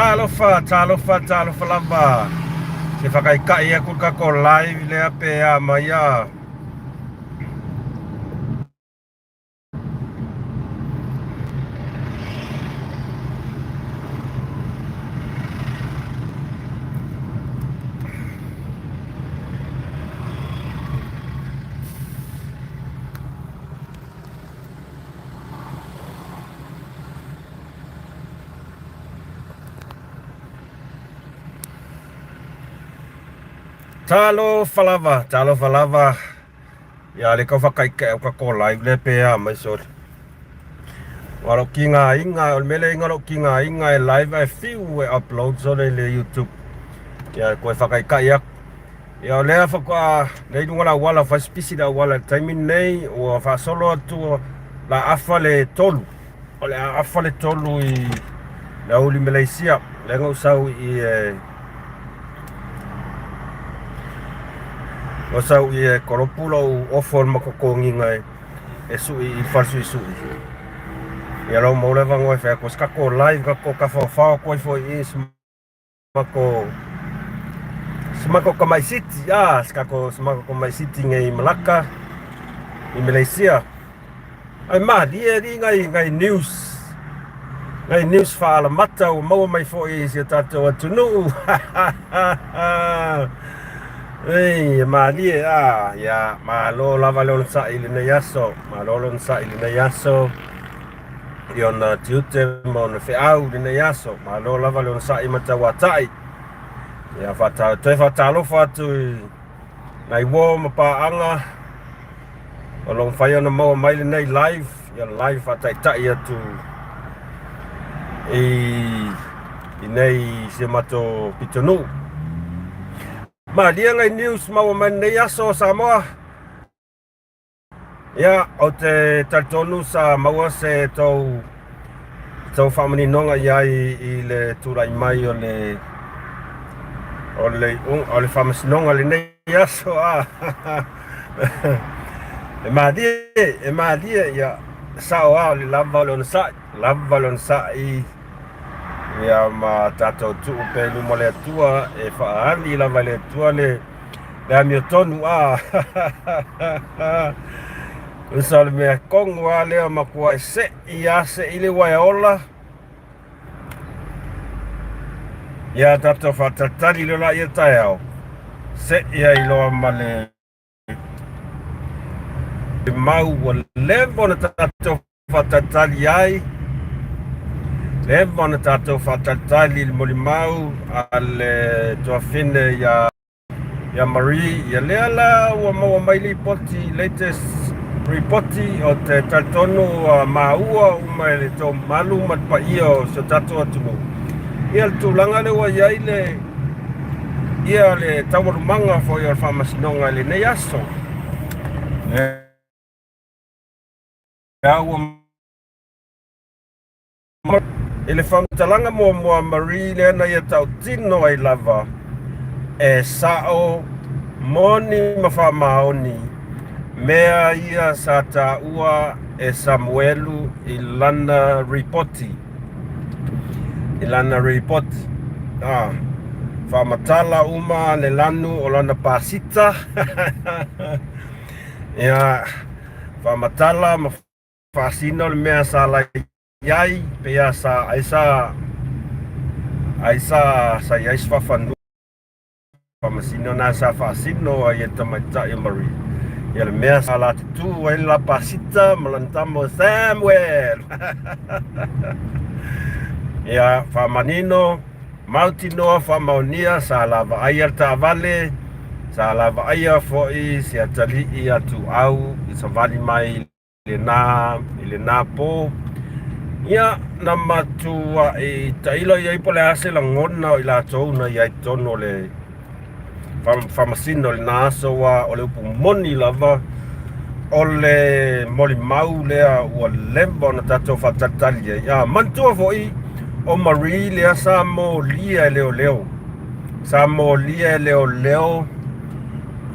Talofa, talofa, talofa lava. Se whakaikai aku ka ko live lea pe a mai a. Talofa lava, talofa lava. Ia le kau whakaike o ka ko live le pe a mai sori. Wa lo ki ngā inga, o le mele inga lo ki ngā inga e live e fiu e upload sore le YouTube. Ia koe whakaikai aku. Ia o lea faatoa lea i luga o le auala, fai si pisi le auala i le taimi lenei, ua faasolo atu la afa le tolu. O le a afa le tolu i le aoauli Malaysia. Lea na ou sau i e ua sau i e kolopu lou ofo o le matotogiga e, e sui i le falesuisui. Ia lau maua le avanoa e fai atu ai se tatou live, tatou tafaofao atu ai foi i i Mako se mako tamai city ah se kako se mako tamai city nei Malaka i Malaysia. Ai malie li ngai ngai news ngai news faalamata ua maua mai foi i si o tatou atunuu. Ei, e malie ah ia malo lava le onosai i lenei aso, malo le onosai i lenei aso. I ona tiute ma ona feau i lenei aso. Malo lava le onosai ma tauatai. Ia whata, toe whataalofa atu i nai uo ma pāanga o lo o mafai ona maua mai lenei live, ia live whātaitai atu i, i nei si o matou pitonuu. Malie ngai news maua mai lenei aso Samoa. Ia, ou te talitonu sa maua se tou tou faamaninoga i ai i le tulai mai o le o le o le faamasinoga lenei aso a e malie e malie ia sao a o le lava o le onosai lava le onosai ia ma tatou tuu pea i luma o le Atua e faaali lava e le Atua le Le amiotonu a Usa o le mea kongu a lea matua e se'i a se'i le uaea ola. Ia tatou faatalitali loa laia taeao. Se'i ai loa ma le mau ua leva ona tatou faatalitali ai. Leva ona tatou faatalitali i le molimau a le tuafine ia Ia Marie, ia lea la ua maua mai lipoti, latest ripoti o te talitonu ua maua uma e le tou malu ma le paia o si o tatou atunuu. Ia le tulaga lea ua i ai le ia le taualumaga foi o le faamasinoga i lenei aso. Lea ua I le faamatalaga muamua a Marie lea na ia tautino ai lava, e sao, moni ma faamaoni mea ia sa taua e Samuelu i lana ripoti. I lana ripoti. Ah, faamatala uma le lanu o lana pasita. Ia, faamatala ma Faasino le mea sa lai ai, pei sa ai sa ai sa sa i ai se faafanua faamasino na sa faasino ai e tamaitai o Marie. Ia le mea sa la tutū ai le la pasita ma lana tama o Samuel. Ia faamanino mautinoa faamaonia sa la vaaia le taavale, sa la vaaia foi se atalii a Tuau i savali mai lena i lena po. Ia, na matuai tailo i ai po o le a se lagona o i latou na i ai totonu o le faamasino i lena aso, aua o le upu moni lava, o le molimau lea ua leva ona tatou faatalitali ai. A manatua foi o Marie lea sa molia e leoleo, sa molia e leoleo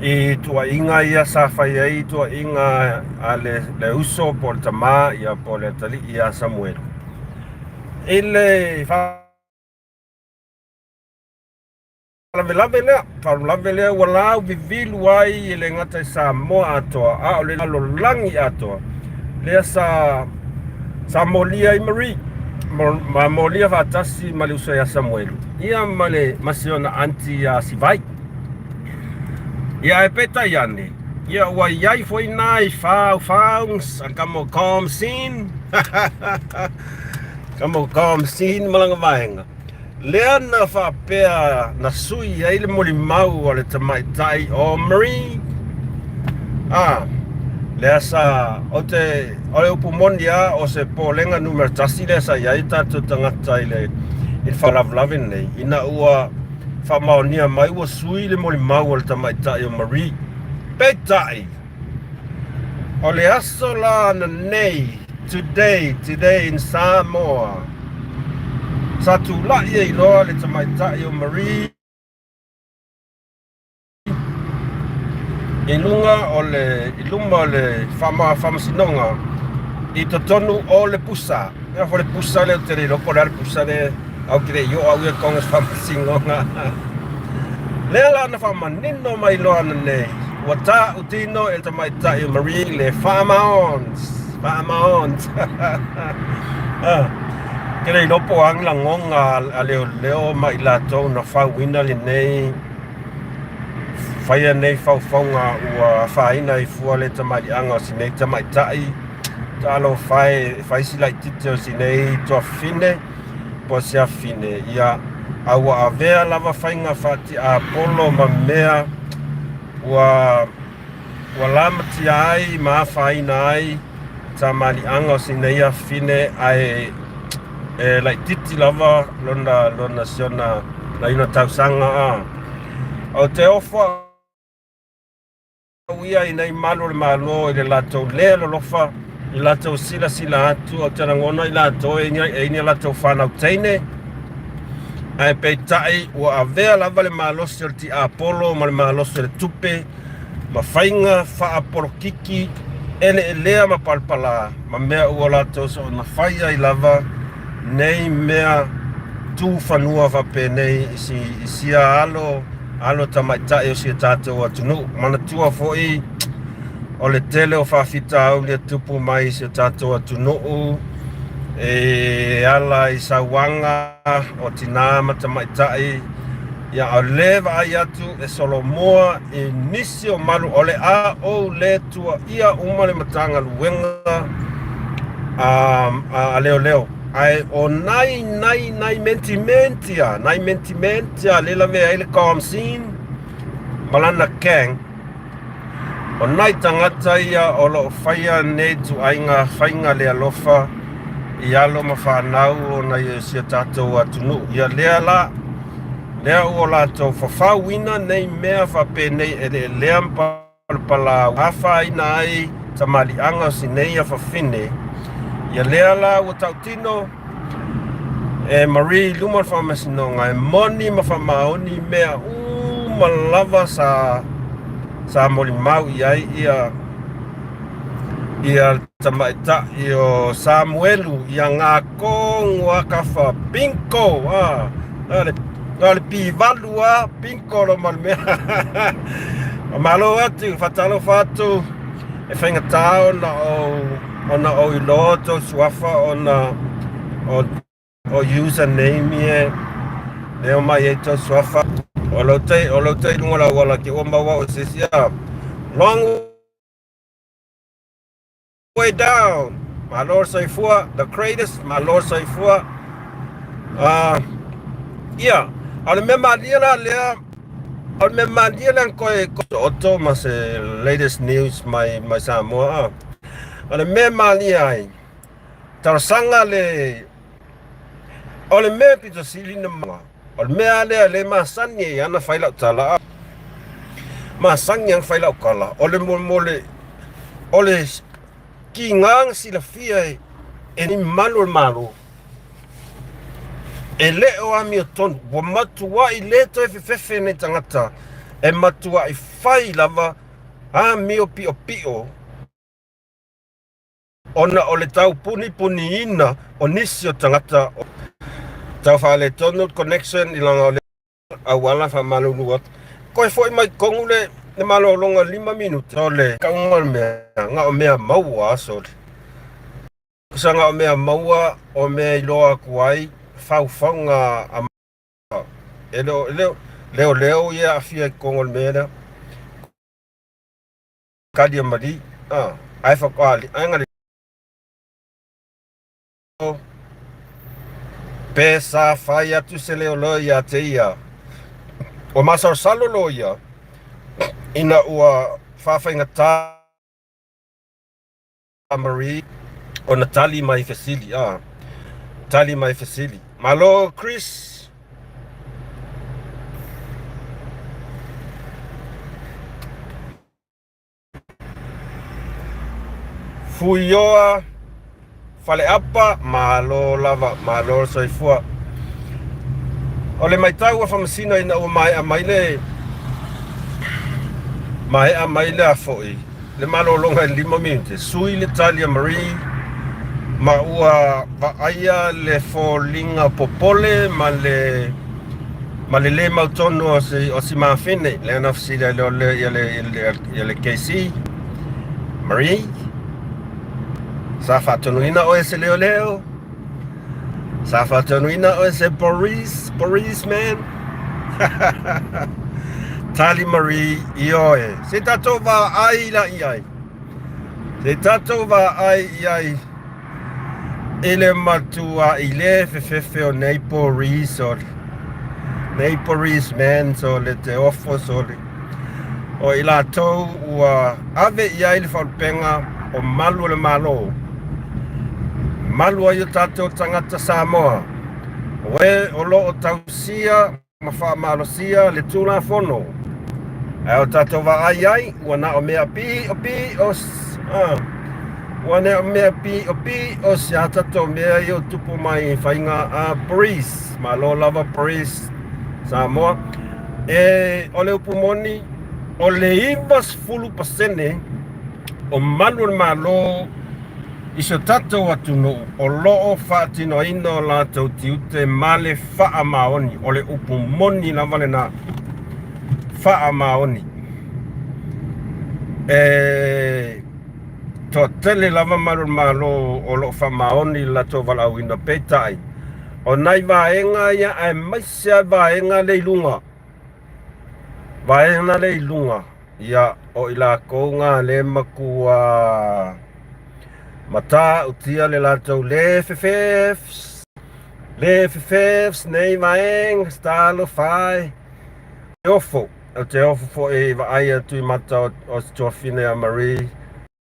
I tuuaiga ia sa fai ai tuuaiga a le, le uso po o le tamā ia po o le atalii ia Samuelu. I le. Faalavelave lea, faalavelave lea ua lauvivilu ai e le gata i Samoa atoa, a o le lalolagi atoa, lea sa sa molia ai Marie, ma molia faatasi ma le uso ia Samuelu, ia ma le ma si ona aunty ia Sivai. Ia ae peitai ane, ia ua i ai foi nai faufaugs a kamo Komsin, kamo Komsin ma lana vaega, Lea na faapea na sui ai le molimau a le tamaitai o Marie. A, lea sa, ou te, o le upu moni lava, o se popolega numera tasi lea sa i ai tatou tagata i le, i le faalavelave lenei, ina ua faamaonia mai ua sui le molimau a le tamaitai o Marie. Peitai, O le aso la ananei, today, today in Samoa, sa tulai ai loa le tamaitai o Marie i luga o le, i luma o le faamasinoga i totonu o le pusa. Ia fo le pusa lea ou te le iloa po o le a le pusa lea, ae ou te le i oo au ia i totonu o le faamasinoga. Lea la na faamanino mai loa ananei, ua tautino e le tamaitai o Marie le faamaons, faamaons. Ah, ke le iloa po o a ni lagona a leoleo ma i latou na fauina lenei faia nei faufauga ua afaina ai fua le tamaliiaga o si nei tamaitai. Talofa e, fai si laitiiti o si nei tuafafine. po o se afine, ia, a ua avea lava faiga faatiapolo ma mea ua, ua lamatia ai ma afaina ai tamaliiaga o sina ia afine, ae e laitiiti lava lona, lona siona laina tausaga. A. Ou te ofo au ia i nei malu o le Malo i le latou le alolofa, i le latou silasila atu, ou te lagona i latou e i ni a latou fanau teine, ae peitai ua avea lava le malosi o le tiapolo ma le malosi o le tupe ma faiga faapolokiki eleelea ma palapala ma mea ua latou soona fai ai lava nei mea tu fanua faapenei i sia alo alo tamaitai o si o tatou atunuu. Manatua foi o le tele o faafitauli e tupu mai i si o tatou atunuu e ala i sauaga o tinā ma tamaitai, ia a o lē vaai atu e solomua i nisi o malu o le a ou lē tuaia uma le Matagaluega a leoleo. Ae o nai nai nai mentimenti a, nai mentimenti a lea lavea ai le Komsin ma lana gang, o nai tagata ia o lo o faia nei ituaiga faiga le alofa i alo ma fanau o nai o si o tatou atunuu. Ia lea la, lea ua latou fafauina nei mea faapenei eleelea ma palapala afaina ai tamaliiaga o si nei afafine. Ia lea la ua tautino e Marie i luma o le faamasinoga e moni ma faamaoni mea uma lava sa sa molimau i ai ia ia tamaitai o Samuelu ia Gakogo a kafa bingo a a le a le pivalu a bingo lo ma le mea. Malo atu, faatalofa atu e faigata ona ou ona ou iloa tou suafa ona o o username ia lea omai ai tou suafa. O lou tai o lou tai luga o le auala ke ua maua au e se isi a long way down. Malo le soifua, the greatest, malo le soifua. Ia, a o le mea malie la lea, o le mea malie lea na toe oto ma se latest news mai mai Samoa. O le mea malie ai, talosaga le, o le mea pito sili na maua, o le mea lea le masani ai ana fai lau tala, masani ana fai lau tala, o le mo le, o le kiga na silafia e ni malu o le Malo, e le o amiotonu, ua matuai le toe fefefe nei tagata, e matuai fai lava amio piopio ona o le taupunipuniina o nisi o tagata. Tau faaletonu le connection i laga o le. Auala faamalulu atu. Koe foi mai totonu le le malologa 5 minute o le tauga o le mea na o mea maua sole. Sa na o mea maua o mea iloa atu ai faufauga a e le o le leoleo ia aafia i totonu o le mea lea. Tali a Marie, ae faatoa ae na Pe sa fai atu se leoleo ia te ia, ua masalosalo loia ina ua faafaigata a Marie ona tali mai fesili, a tali mai fesili. Malo Chris! Fuioa Faleapa, malo lava, malo le soifua. O le maitau a Faamasino ina ua maea mai le maea mai le a foi le malologa i le 5 minute, sui le tali a Marie ma ua vaaia le foliga popole ma le ma le lē mautonu o si, o si mafine lea na fesili ai le, ia le, ia le KC Marie sa faatonuina oe se leoleo sa faatonuina oe se Boris Boris man Tali Marie ioe se tatou vaai la i ai se tatou vaai i ai I le matuaʻi lē fefefe o nei police o nei policemen o le te ofo sole o i latou ua ave i ai le faalupega o malu o le Malo, malu ai o tatou tagata Samoa, o e o lo o tausia ma faamalosia le Tulafono. Ae o tatou vaai ai, ua na o mea piʻopiʻo, ua na o mea piʻopiʻo se a tatou mea ia ua tupu mai i faiga a Police. Malo lava Police Samoa. E, o le upu moni, o le 90% o malu o le Malo I so tatou atunuu, o lo o faatinoina o latou tiute ma le faamaoni, o le upu moni lava lena, faamaoni. E toatele lava malu o le Malo o lo o faamaoni i le latou valaauina, peitai, o nai vaega ia aemaise lava vaega lea i luga, vaega lea i luga, ia, o i latou na lea e matua Matautia le latou le fefefs, le fefefs nei vaega talofa e. Te ofo, ou te ofo foi i vaai atu i mata o si tuafine a Marie,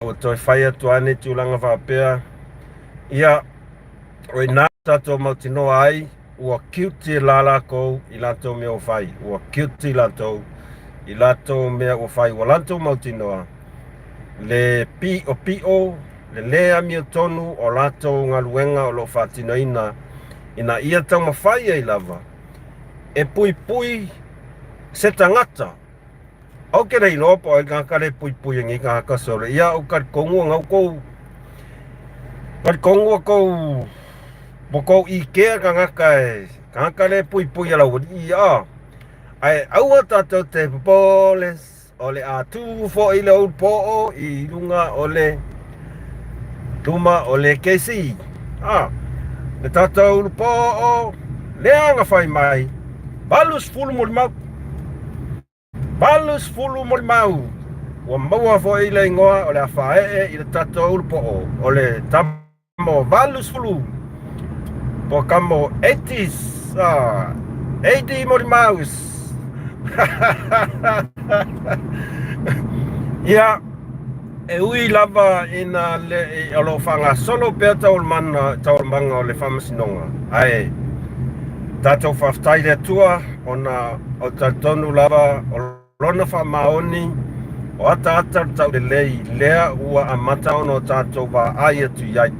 ua toe fai atu ai nei tulaga faapea. Ia, o ina tatou mautinoa ai, ua guilty la lakou i latou mea ua fai, ua guilty latou i latou mea ua fai, ua latou mautinoa. le piʻopiʻo, le lē amiotonu o latou galuega o lo o faatinoina ina ia taumafai ai lava e puipui se tagata. Ou te le iloa po o ai le tagata lea e puipui e nei tagata solo. Ia, ou talitonu ona outou, talitonu outou, ua tou ikea tagata e, tagata lea e puipui e laualii, a. Ae aua tatou te popole. O le a tū foi le ulu-poo i luga o le luma o le KC. A, le tatou ulu-poo lea na fai mai, 80 molimau. 80 molimau. Ua maua foi le igoa o le a faaee i le tatou ulu-poo o le tama mo 80 po ka mo 80s, 80 molimaus. Ia, e ui lava ina le, o lo o faagasolo pea taualumaga, taualumaga o le faamasinoga, ae tatou faafetai i le Atua ona o talitonu lava o Lona faamaoni, o ataata o le taulelei lea ua amata ona o tatou vaai atu i ai.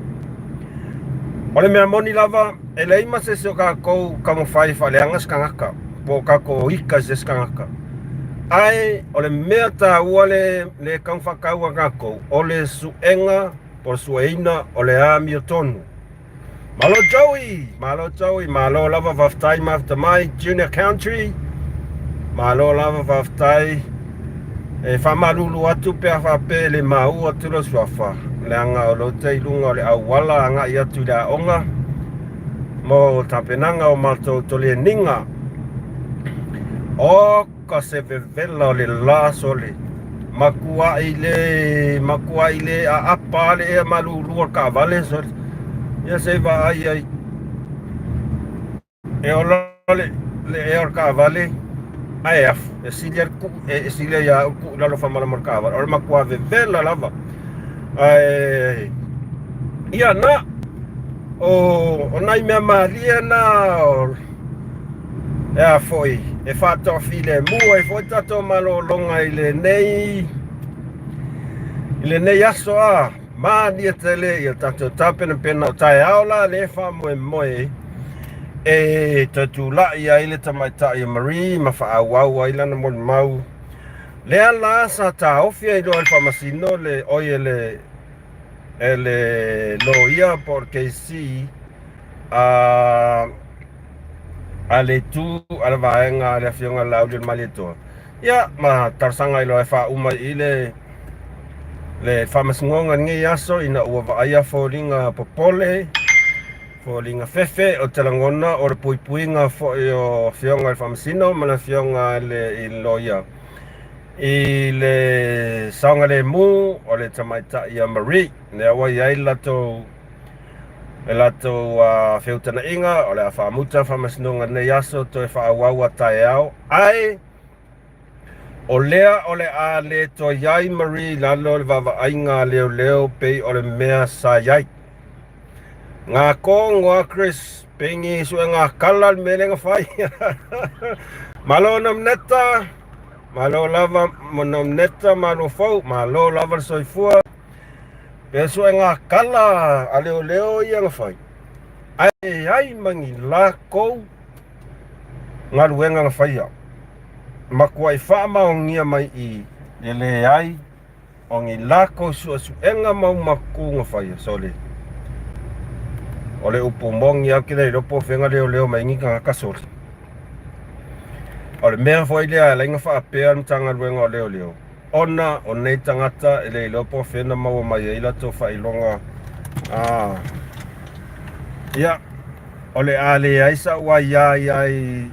O le mea moni lava, e leai ma se isi o tatou taumafai e faaleaga se tagata, po o tatou ika i se isi tagata. Ae o le mea taua le, le taufaatau a tatou, o le suega po o le sueina o le amiotonu. Malo Joey! Malo Joey! Malo lava, faafetai mafta mai, Junior Country. Malo lava faafetai. E faamalulu atu pe a faapea e le maua atu lou suafa, leaga o lou te i luga o le auala agai atu i le aoga mo tapenaga o matou toleniga. Oka se vevela o le la sole. Matuai le, matuai le aapa le ea malulu o le taavale sole. Ia se i vaai ai. E ola le, le ea o le taavale ae afu. E sili le tuu, e sili ia au tuu i lalo faamalama o le taavale. O le matua vevela lava. Ae ia na o nai mea malie na o e a foi e faatoafilemu ai foi tatou malologa i lenei aso a malie tele ia tatou tapenapena o taeao la le faamoemoe e toe tulai ai le tamaitai o Marie ma faaauau ai lana molimau lea la sa taofi ai loa e le faamasino le oi e le e le loia po o le KC a a le itu a le vaega a le afioga Lauli o le Malietoa ia ma talosaga ai loa e faauma i le le faamasinoga i lenei aso ina ua vaaia foliga popole foliga fefe o te lagona o le puipuiga foi o afioga i le faamasino ma le afioga i le loia i le saogalemu o le tamaitai ia Marie lea ua i ai le latou le latou feutagaiga o le a faamuta faamasinoga lenei aso toe faaauau a taeao ae o lea o le a le toe i ai Marie i lalo o le vaavaaiga a leoleo pei o le mea sa i ai. Ngā kōngo a Chris, pengi sue ngā kala le mea lea na fai. Malo Nomneta, malo lava Nomneta, malo fou, malo lava le soifua. Pe sue ngā kala a leoleo ia na fai. Ae ai ma ni lākou galuega na faia. Matuai faamaonia mai i le leai o ni lākou suesuega maumaku na faia. Sole. O le upu moni lava ou te le iloa po o fea na leoleo mai ai ni tagata sole. O le mea foi lea e ala ai ona faapea le Matagaluega o Leoleo, ona o nei tagata e le iloa po o fea na maua mai ai latou faailoga. Ia, o le a leai sau aia i ai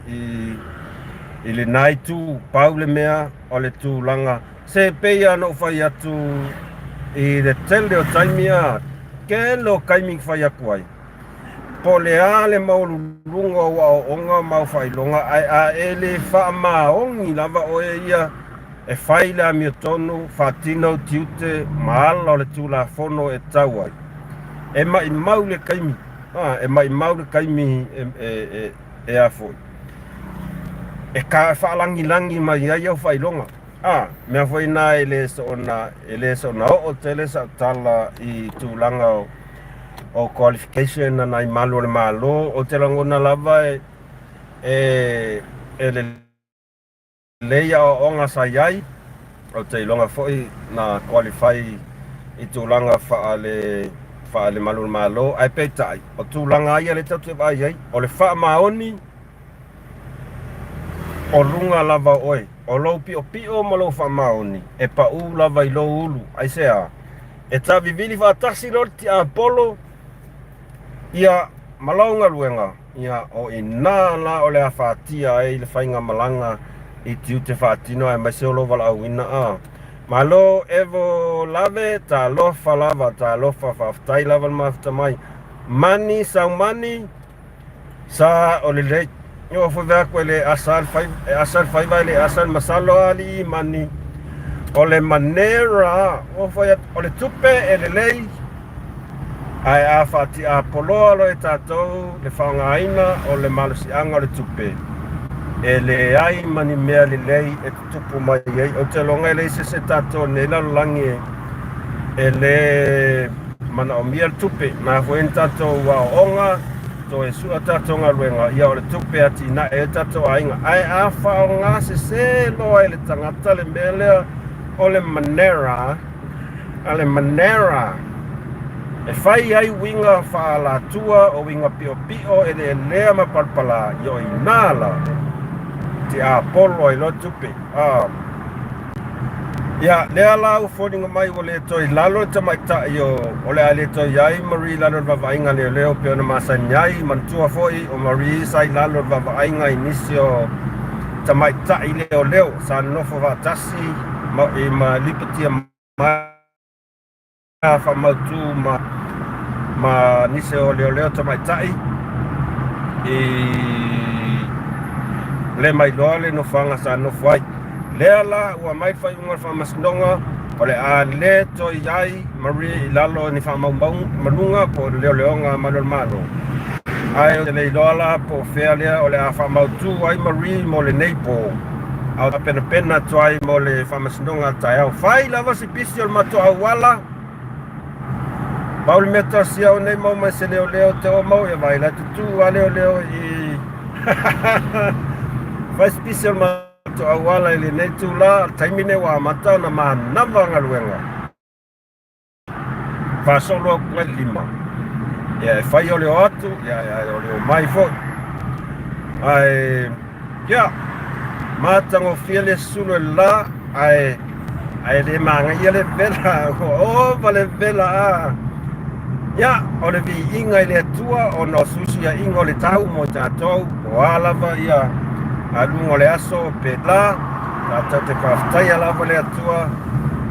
i lena itu, pau le mea o le tulaga se pei lava ona ou fai atu i le tele o taimi a, tele o taimi na fai atu ai. Po o le a le maualuluga o aoaoga ma au faailoga, ae a e le faamaoni lava oe ia e fai le amiotonu, faatino au tiute ma ala o le Tulafono e tau ai, e maimau le taimi, a, e maimau le taimi e, e, e, e a foi, e ka faalagilagi mai ai au faailoga. A, mea foi na e le soona, e le soona oo tele sau tala i tulaga o, o qualification a nai malu o le Malo, ou te lagona lava e, e, e lelei aoaoga sa i ai, ou te iloga foi na qualify i tulaga faale, faale malu o le Malo, ae peitai, o tulaga ia lea tatou te vaai ai, o le faamaoni, O luga lava o oe, o lou piʻopiʻo ma lou faamaoni, e paʻū lava i lou ulu. Aisea? E taavivili faatasi loa le tiapolo, ia, ma lau galuega, ia, o i inā la o le a fatia ai le faigamalaga i tiute faatino aemaise o lou valaauina. A Malo Evo Lave, talofa lava, talofa, faafetai lava le mafuta mai. Mani Saumani. Sa o lelei. Ua foi vea koe le asa le fai, e asa le faiva e le asa le masalo alii mani. O le manera, ua foi atu, o le tupe e lelei, ae a faatiapoloa loa e tatou le faaaogaina o le malosiaga o le tupe, e leai ma ni mea lelei e tutupu mai ai. Ou te iloga e leai se isi o tatou o lenei lalolagi e le manaomia le tupe. Na foi ni tatou aoaoga, toe sua tatou galuega, ia o le tupe e atinae ai tatou aiga. Ae a faaaoga sese loa e le tagata le mea lea o le manera, a le manera e fai ai uiga faaalatua o uiga piʻopiʻo eleelea ma palapala, ia o i ina la. Tiapolo ai loa tupe. A. Ia, lea la ua foliga mai ua le toe i lalo le tamaitai o, o le a le toe i ai Marie i lalo o le vaavaaiga a leoleo pei ona masani ai. Manatua foi o Marie sa i lalo o le vaavaaiga i nisi o tamaitai leoleo sa nonofo faatasi ma, i, ma lipotia mai faamautu ma, ma nisi o leoleo tamaitai i le mailoa le nofoaga sa nofo ai. Lea la ua aumai le faaiuga o le faamasinoga o le a le toe i ai Marie i lalo o ni faamaumauga po o leoleoga a malu o le Malo. Ae ou te le iloa la po o fea lea o le a faamautu ai Marie mo lenei po, a o tapenapena atu ai mo le faamasinoga a taeao. Fai lava si pisi o le matou auala, pau le mea tasi au nei mau mai se leoleo te o mau ia vai la tutu a leoleo i fai si pisi o le matou auala i lenei tula, taimi nei ua amata ona manava galuega. Faasolo atu ai le 5. Ia e fai o le o atu, ia e o le o mai foi. Ae, ia, matagofie le sulu e le la, ae, ae le magaia le vela, ua ova le vela a. Ia, o le viiga i le Atua ona o suisuiaiga o le tau mo i tatou, o a lava ia aluga o le aso pe la, tatou te faafetaia lava le Atua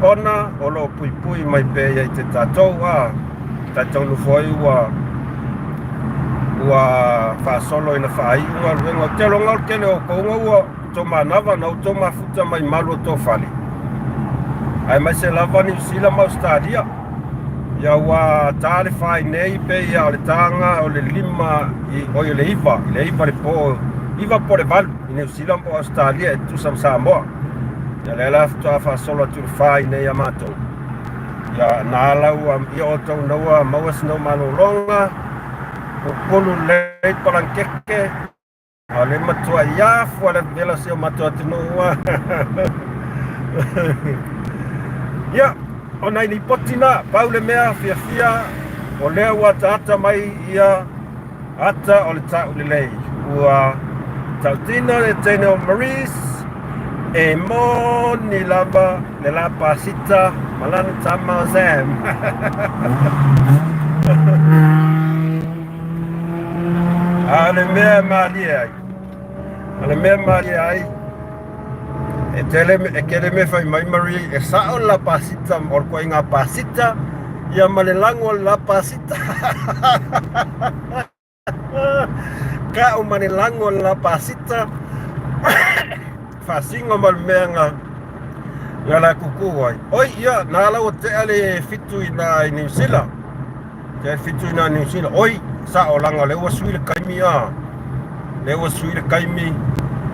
ona o lo o puipui mai pea ia i te tatou, a tatou nofo ai ua ua faasolo ina faaiu galuega. Ou te iloa o le tele o outou ua outou manava na outou mafuta mai malu o tou fale, aemaise lava Niu Sila ma Ausetalia. Ia ua ta le fai nei pei ia o le taga o le 5 i oi o le 9 i le 9 le po, 9 po o le 8 i Niu Sila po o Ausetalia e tutusa ma Samoa. Ia lea la faatoa faasolo atu le fai nei a matou. Ia na ala ua ia outou na ua maua sina malologa, pupulu lelei palangekeke, a o le matuai afu a le vela o si o matou atunuu a. Ia, o nai lipoti na, pau le mea fiafia, o lea ua ataata mai ia ata o le taulelei. Ua tautino le teine o Maurice, e moni lava le la pasita ma lana tama o Sam. A o le mea e malie ai, o le mea e malie ai, e tele, e tele mea fai mai Marie, e sao le la pasita, o le koiga pasita, ia ma le lago o le la pasita. Ka'u ma le lago o le la pasita, faasino ma le mea na na la kuku ai. Oi, ia, na ala ua tea le 7 i na i Niu Sila. Tea le 7 i na Niu Sila. Oi, sa'o laga o lea ua sui le taimi a. Lea ua sui le taimi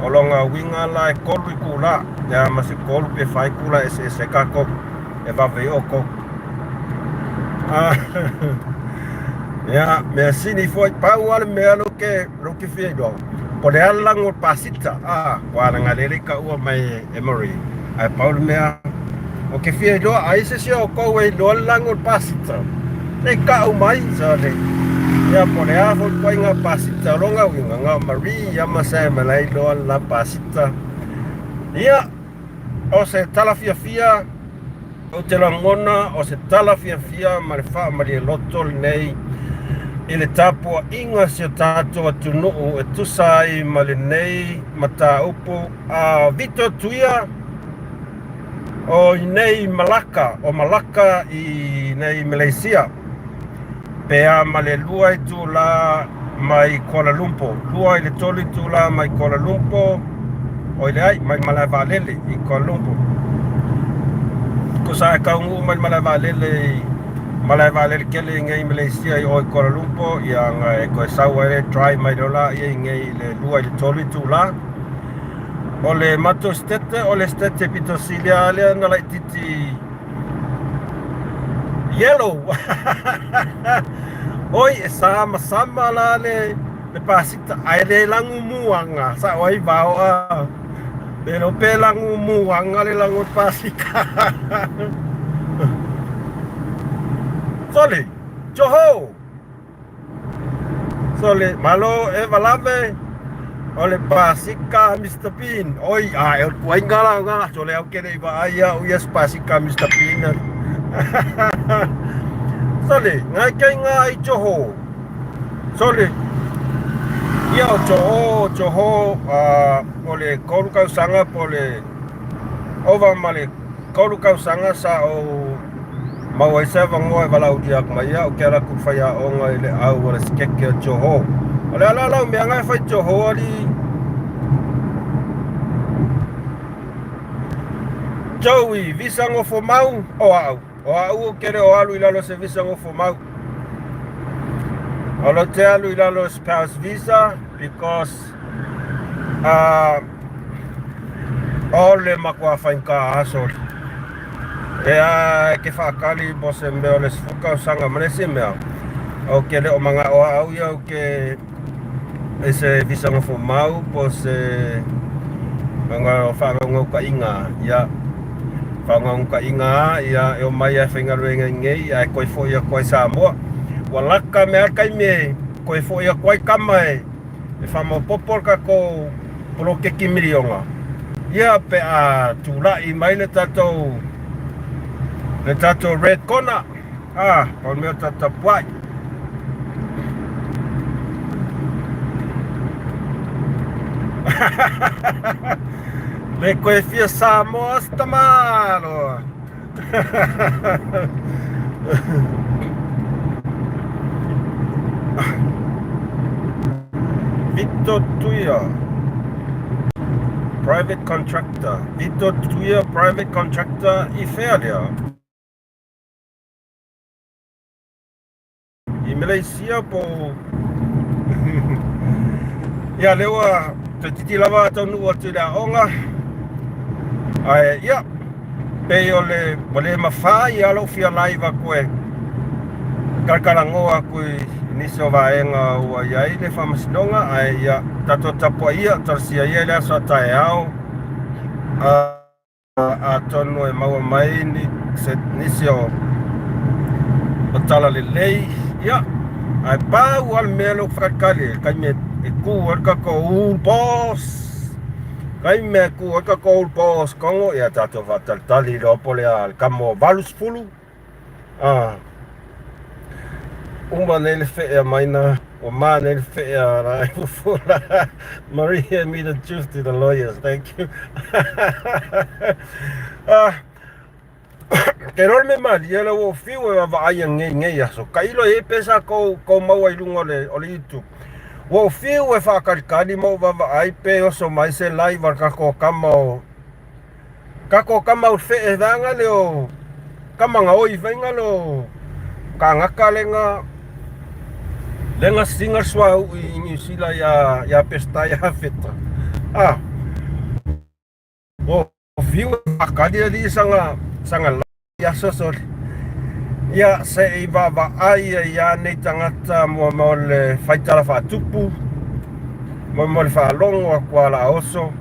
o lona uiga la e 3 itula. Ia ma se 3 pe 4 itula e eseese ai tatou e vave ai outou. Ah, ia, mea sili foi, pau lava le mea lea ou te fia iloa, po o le a le lago o le pasita, ah, ua lagalele i taua mai e Marie. Ae pau le mea, ou te fia iloa, ai se isi o outou e iloa le lago o le pasita, se i tau mai, sole. Ia, po o le a foi le ituaiga pasita o lona uiga, na o Marie ia ma Sam la e iloa le la pasita. Ia, o se tala fiafia, Ou te lagona o se tala fiafia ma le faamalie loto lenei i le tapuaiga a si o tatou atunuu e tusa ai ma lenei mataupu a Vito Tuia o i nei Malaka, o Malaka i nei Malaysia. Pe a ma le 2 itula mai Kuala Lumpur, 2 i le 3 itula mai Kuala Lumpur, oi leai, mai le malae vaalele i Kuala Lumpur. Tusa e taunuu mai le malae vaalele i malae vaalele tele i nei Malaysia i o i Kuala Lumpur, ia na e toe sau ai le drive mai loa laia i nei i le 2 i le 3 itula. O le matou setete, o le setete pito sili lava lea na laitiiti Yellow. Oi, e samasama la le, le pasita, ae le lagu muaga, sa'o ai vao a. Le iloa pe lagu muaga le lagu o le pasita. Sole, Johor! Sole, malo e valave. O le pasika a Mr Bean. Oi, a e o le tuaiga la na, sole au ke le i vaai au ia se pasika a Mr Bean. Sole, ngai kei ngā i Johor. Sole, ia o Johor, Johor, o le kolu tausaga po o le ova ma le kolu tausaga sa ou maua ai se avanoa e valaaulia atu mai au ke ala atu i le faiaoga i le au o le sikeke o Johor. O le ala la o mea na e fai Johor alii Joey, visa nofo mau o au. O au ou te le o alu i lalo o se visa nofo mau. O lo te alu i lalo o spouse visa because o le matua faigata aso e a ke whaakali mo se mea o le sefuka o sanga ma le isi mea. Ou te le o mangao a au ia ou ke e se visa nofo mau po se whaangaungaukaiga ia whaangaungaukaiga ia e o mai ai faigaluega i nei ae koe foʻi atu ai Samoa. Ua laka mea le taimi e koe foʻi atu ai kama e e faamaopopo le tatou poloketi miliona ia pe a tulai mai le tatou le tatou red corner ah pau le mea o tatou tapuai. Le koe fia Samoa se tama loa. Vito Tuia, private contractor. Vito Tuia, private contractor i whea lea? I Malaysia po Ia lea ua toeitiiti lava taunuu atu i le aoga Ae ia pei o le ua le mafai lava lou fia live atu e talatalanoa atu i nisi o vaega ua i ai le faamasinoga ae ia tatou tapuai ia talosia ia i le aso a taeao Atonu e maua mai nisi o tala lelei, ia, ae pau lava le mea lea ua faakalikali le taimi e kū ai le tatou old boss, taimi e kū ai le tatou old boss Kongo, ia tatou faatalitali loa po o le a le kamo 80, a. Uma nei le fee a Maina, ua ma nei le fee a Rae Marie hand me the juice to the lawyers, thank you. Ah, ke role me malie le ua fiu e vaavaai nei nei aso. Tailo e iai pesa kou kou maua i luga o le o le YouTube. Ua ou fiu e faakalikali ma ou vaavaai pe oso mai se live a le tatou kama o Kako kama u fee vanga le o kama nga oi vainga lo kangaka lenga lenga singa sua u i New Zealand ia ia pesta ia feta. Ah, o fiu akali ali sanga sanga ia soso ia se i vava ai ia nei tangata mo mo le faitala faatupu mo mo le faalogo aku ala oso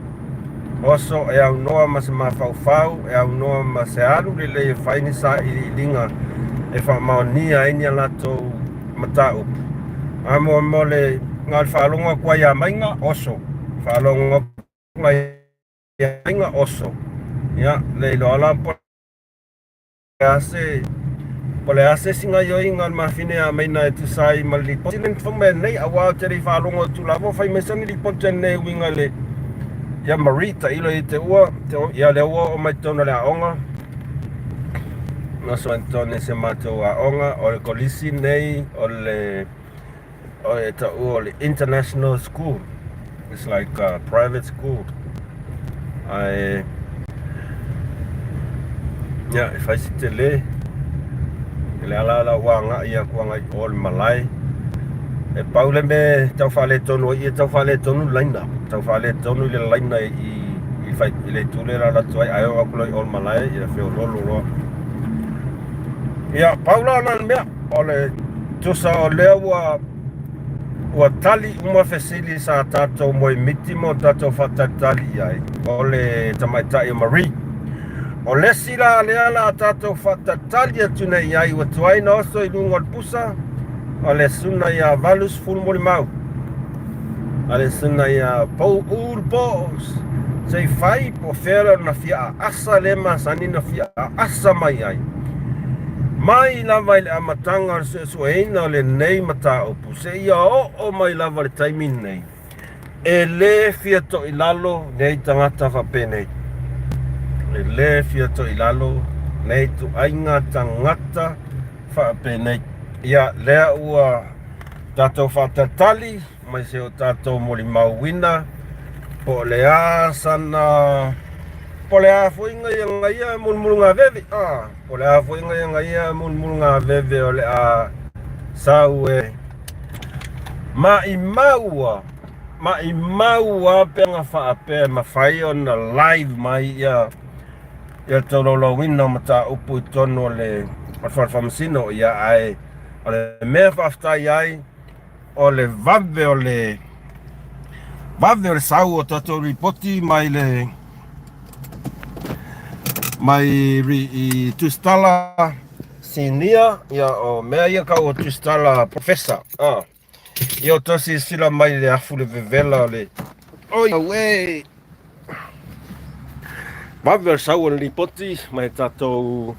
Oso e aunoa ma se mafaufau, e aunoa ma se alu lelei e fai ni sailiiliga e faamaonia ai ni a latou mataupu. A mo mo le na o le faalogo atu ai ia Maiga, oso. Faalogo atu ai ia Maiga, oso. Ia, le iloa la po le a se po le a se isi gaioiga o le mafine a Maina e tusa ai ma le lipoti lenei fai mai nei auā ou te le i faalogo atu lava o fai mai sani lipoti anei e uiga i le ia Marie tailo i te ua te ia lea ua oo mai totonu o le aoga Naso Antone se matou aoga o le kolisi nei o le o e taua o le international school it's like a private school ae ia e fai si tele i le ala la ua agai atu agai i o le malae e pau le mea tau faaletonu ai ia tau faaletonu le laina tau faaletonu i le laina i i fai i le itu lea e alu atu ai ae oo atu loa i o le malae ia feololo loa ia pau la na le mea O le tusa o lea ua ua tali uma fesili sa tatou moemiti ma o tatou faatalitali i ai, o le tamaitai o Marie. O le isi la lea la a tatou faatalitali atu nei i ai ua tuai na oso i luga o le pusa, o le suna ia 80 molimau. A le susuga ia Pou Ul Po se i fai po o fea lona fia aasa lea e masani ona fia aasa mai ai. Mai lava i le amataga o le suesueina o lenei mataupu seia oo mai lava i le taimi lenei, e le fia toilalo nei tagata faapenei. E le fia toilalo nei ituaiga tagata faapenei. Ia, lea ua tatou faatalitali mai se o tatou molimauina po o le a sana po o le a foi gaia mulumulugaveve a po o le a foi gaia mulumulugaveve o le a sau e maimau maimau a pe aga faapea e mafai ona live mai ia ia tolaulauina o mataupu i totonu o le fale faamasino. Ia, ae o le mea faafetai ai o le vave o le vave o le sau o tatou lipoti mai le mai i Tusitala Sinia. Ia, o mea ia kau o Tusitala Professor. Ah. Ia, o toe silasila mai le afu le vevela o le oi auē vave o le sau o le lipoti mai tatou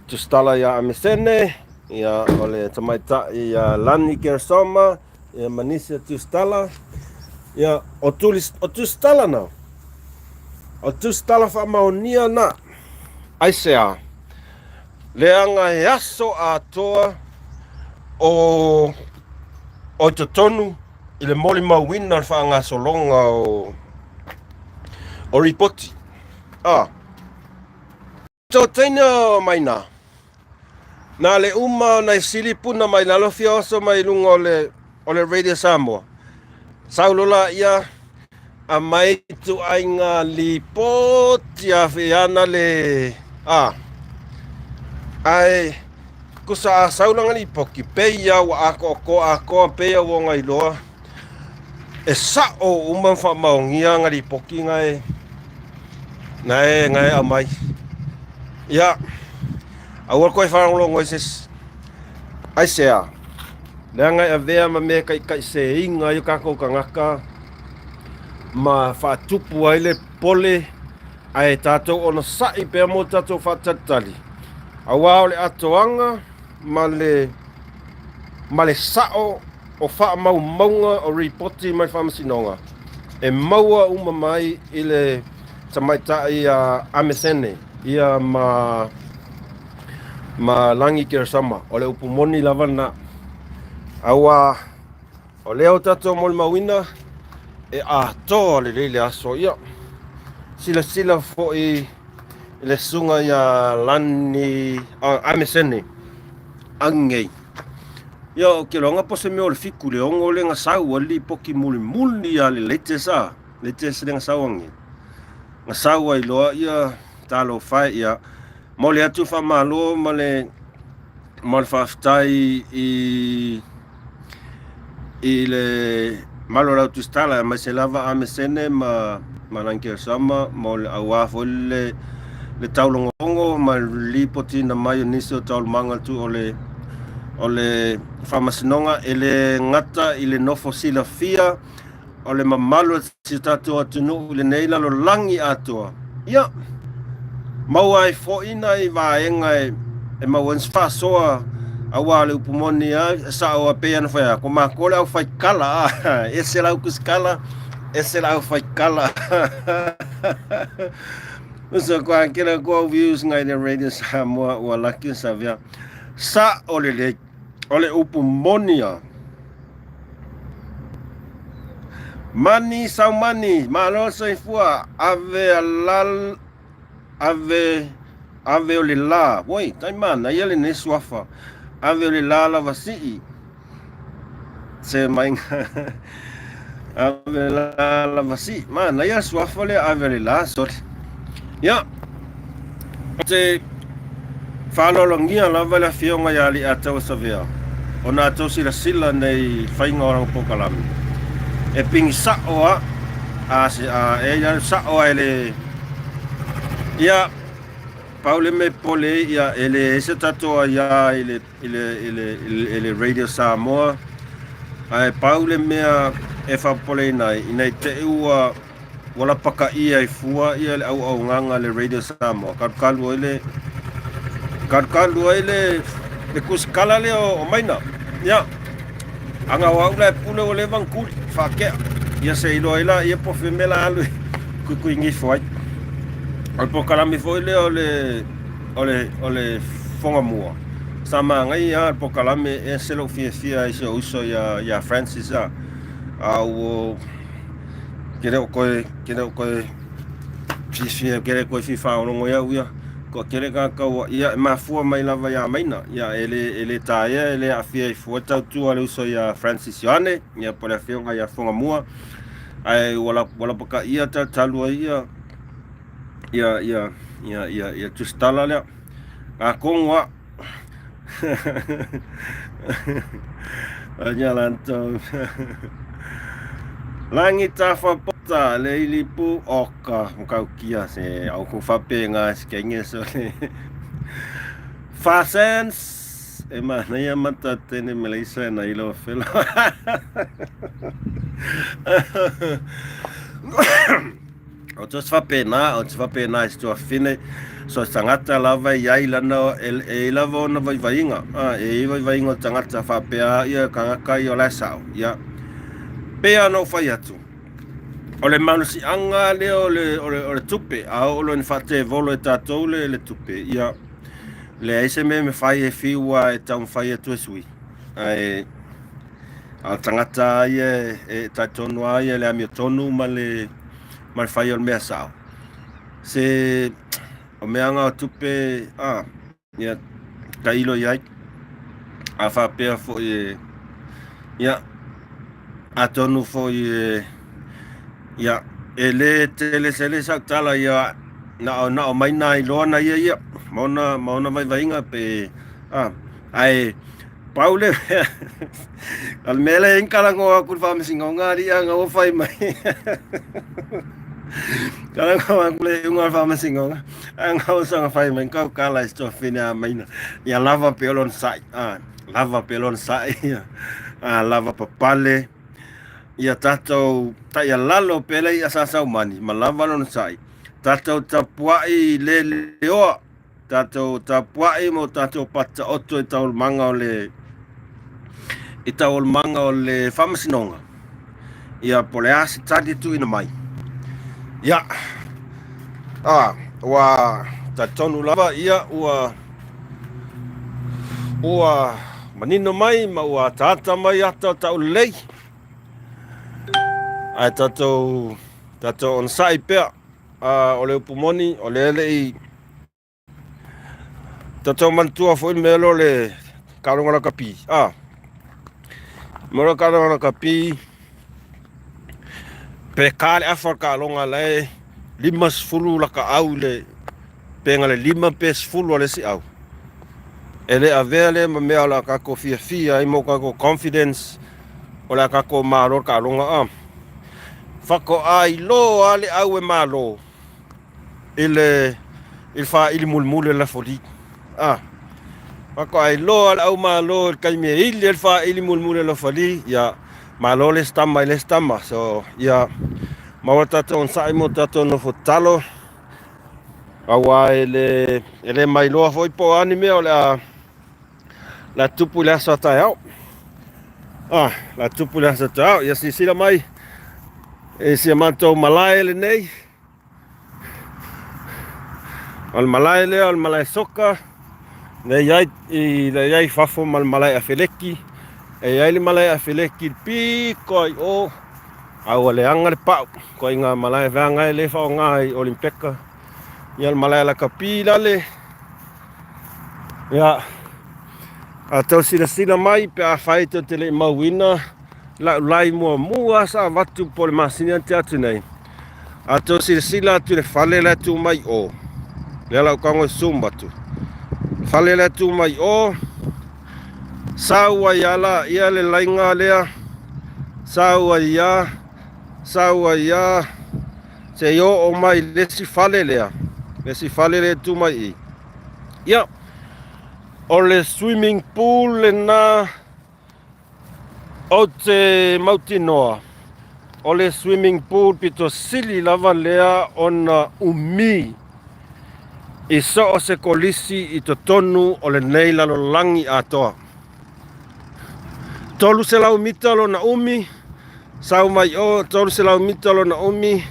Tusitala ia Amesene, ia o le tamaitai ia Lani Keresoma, ia ma nisi o Tusitala. Ia o, tulis, o Tusitala na o Tusitala faamaonia na aisea leaga e aso atoa o o i totonu i le molimauina o le faagasologa o o ripoti. A. To teina mai na. Na le uma ona e sili puna mai lalo fia oso mai luga o le o le Radio Samoa. Sau lola ia a mai ituaiga lipoti a ana le a. Ae kusa a sau langa lipoki pei ia ua atoatoa atoa pei ia ua gailoa e sa'o uma ma faamaonia aga lipoti na e na e aumai. Ia, aua le toe faalogologo i se isi. Aisea? Leaga e avea ma mea e taitaiseseina ai o tatou tagata ma faatupu ai le pole ae tatou onosai pea mo tatou faatalitali aua o le atoaga ma le ma le sa'o o faamaumauga o ripoti mai le Faamasinoga e maua uma mai i le tamaitai a Amesene ia ma ma Lagi Keresoma. O le upu moni lava lena. Aua o lea o tatou molimauina e atoa lelei le aso. Ia, silasila foi i le susuga ia Lani Amesene Agei. Ia, ou te iloaga po o se mea o le 7 i le 6 lea na sau ai le lipoti mulimuli a le latest a, latest lea na sau ananei. Na sau ai loa ia talofa e, ia momoli atu le faamalo ma le ma le faafetai i i le malo o le au tusitala aemaise lava Amesene ma ma Lankeosama mo le aua foi le le taulogologo ma le lipotiina mai o nisi o taualumaga tu o le o le faamasinoga e le gata i le nofo silafia o le mamalu o si o tatou atunuu i lenei lalolagi atoa. Ia, maua ai foi nai vaega e, e maua ai se faasoa aua le upu moni lava, e sao lava pei ona fai atu, o matou le aufaikala, a, ese le aukusikala, ese le aufaikala. Uso koa kela koa views ngai le Radio Samoa ua laki savea. Sa'o lelei, o le upu moni lava. Mani Saumani, malo soifua, ave alal, ave, ave o le la, woi, tai manaia lenei suafa, ave o le la lava sii, se maiga, ave la lava sii, manaia suafa lea, ave o le la, sorry. Ia, ou te faaaloalogia lava le Afioga ia Aliiataua Savea ona a outou silasila nei i faiga o lana polokalame, e pigi sa'o a, a, a e ia sa'o a e le ia pau le mea e popole ai, ia e leai se tatou aia i le i le, i le, i le, i le Radio Samoa, ae pau le mea e faapopoleina ai, ina i te i ua ua lapakaia ai fua ia le auaunaga a le Radio Samoa, kalukalu ai le kalukalu ai le le kusikala lea o Maina. Ia, aga o au la e pule ua leva ona tuli, faatea. Ia se iloa ai la ia po o fea mea la alu e kuikuigifo ai. O le polokalame foi lea o le o le o le Fogamua, sa manaia lava le polokalame e ese lou fiafia i si ou uso ia ia Francis a. A ua ke le o koe ke le o koe fiafia ke le koe fia faalogologo i au ia. Toatele tagata ua ia e mafua mai lava ia Maina. Ia e le e le taea e le aafia ai fua tautua a le uso ia Francis Ioane, ia po o le afioga ia Fogamua. Ae ua ua lapataia talu ai ia ia ia ia ia ia tusitala lea. Atonu a Anya lanto. Langi tafa pota le ili pu oka mokaukia se au ku fapenga se kenge so le fa cents e manaia mata tene Malaysia na ilo felo. O te faapena, o te faapena i se tuafafine, so se tagata lava e i ai lana, e, e i lava ona vaivaiga, a, e i ai vaivaiga o le tagata faapea ia tagata ia o la e sao, ia. Pei lava ona ou fai atu, o le malosiaga lea o le, o le, o le tupe, a oo loa ina faatevolo e tatou le, le tupe, ia, leai se mea e mafai e fiu lava e taumafai atu e sui, ae A o le tagata lava ia e talitonu lava ia i le amiotonu ma le ma le fai o le mea sao. Se o mea na o tupe a ia tailo i ai. A faapea foi e ia atonu foi e ia e le tele sele sau tala ia na o na o mai nā iloa na ia ia ma ona ma ona vaivaiga pe a ae Pau le mea, o le mea lea e talanoa atu i le faamasinoga alii a na ua fai mai. Talanoa atu le iuga o le faamasinoga, a na ua soona fai mai, tautala i se tuafafine a Maina, ia lava pea lona sa'i, a, lava pea lona sa'i, a, lava papale, ia tatou taialalo pea le i'a sasaumani, ma lava lona sa'i, tatou tapua'i le leoa. Tatou tapuai ma o tatou pataoto i taualumaga o le i taualumaga o le faamasinoga. Ia po o le a se tali e tuuina mai. Ia, a, ua talitonu lava ia ua ua manino mai ma ua ataata mai ata o taulelei. Ae tatou tatou onosai pea. A o le upu moni, o lea e le i tatou manatua foi le mea lea o le taaloga lakapi. A, mea o le taaloga lakapi, pe ka le afa o le taaloga la e 50 laka au i le pe na le 5 pe 10 a le isi au. E le avea lea ma mea o le a tatou fiafia ai ma o tatou confidence o le a tatou malo le taaloga a. Faatoa iloa lava le au e malo i le i le faaili mulimuli o le lafoli. A, faatoa iloa le au malo i le taimi e ili ai le faaili mulimuli o le lafoli, ia, malo le isi tama i le isi tama. So, ia, maua le tatou onosai ma o tatou nofo tatalo, aua e le, e le mailoa foi po o a ni mea o le a La tupu i le aso a taeao. Ah, la tupu i le aso a taeao. Ia silasila mai e si a matou malae lenei. O le malae lea o le malae soka. Le i ai, i, le i ai fafo ma le malae afeleki. E i ai le malae afeleki i le piko ai o. A ua leaga le pau. Ko i ngā malae veanga e le whaonga i Olimpeka. Ia le malae lakapi lale. Ia, a tau silasila mai pe afai tou te le i mauina lau lai muamua sa avatu po o le masina na tea atu nei, a tau silasila atu i le fale la e tu mai o, lea la ou tago e zoom atu, fale la e tu mai o, sau ai lava laia le laiga lea, sau ai lava, sau ai lava, Se i oo mai le isi fale lea, le isi fale lea e tu mai i. Ia, o le swimming pool lena ou te mautinoa. O le swimming pool pito sili lava lea ona umi i so o se kolisi i totonu o lenei lalolagi atoa. 300 mita lona umi, sau mai o 300 mita lona umi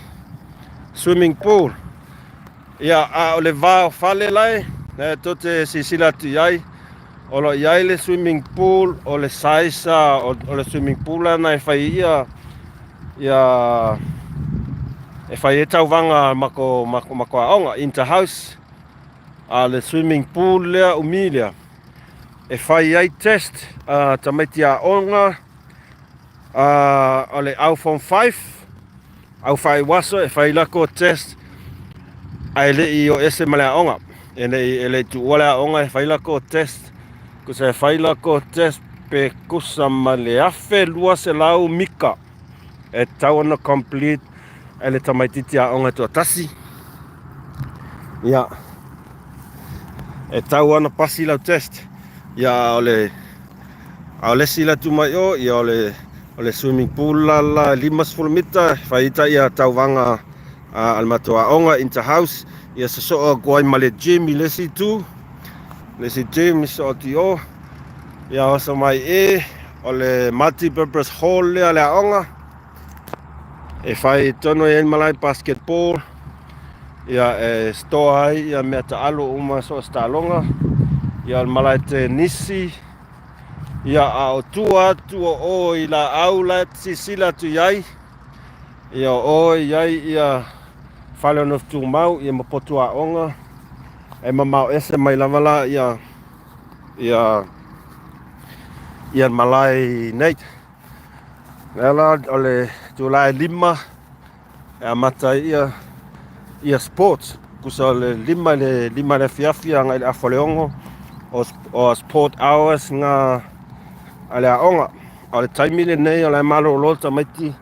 swimming pool. Ia, a o le va o fale lae, e tou te silasila atu i ai, o lo o i ai le swimming pool, o le size o le swimming pool lana e fai ia ia e fai ai tauvaga mako mako mako aoga inter house. A o le swimming pool lea umi lea e fai ai test a tamaiti aoga a o le au form 5 au faaiuaso e fai lako test ae le i o ese ma le aoga. E le i, e le i tuua le aoga e fai lako test. Kusa e fai lako test pe kusa ma le 1200 mika e tau ona complete e le tamaititi aoga e toatasi. Ia, e tau ona pasi lau test. Ia, o le A o le isi la tu mai o, ia o le, o le swimming pool la la 50 mita, e fai ita ia tauvaga a, a le matou aoga inter house, ia sosoo atu ai ma le gym i le isi itu, le isi gym i sosoo atu i o, ia oso mai i, o le multi purpose hall lea a le aoga, e fai tonu ai malae basketball, ia e store ai ia mea taalo uma so o se taaloga, ia o le malae tenisi, ia a o tua atu o o i laau la e silasila atu i ai, ia o o i ai ia fale o nofo tumau ia ma potu aoga, e mamao ese mai lava la ia ia ia malae nei. Lea la o le itula e 5 e amata ai ia ia sports. Tusa o le 5 i le 5 i le afiafi agai i le afa o le 6 o sport hours nga a le aoga. A o le taimi lenei o la e malolo le tamaiti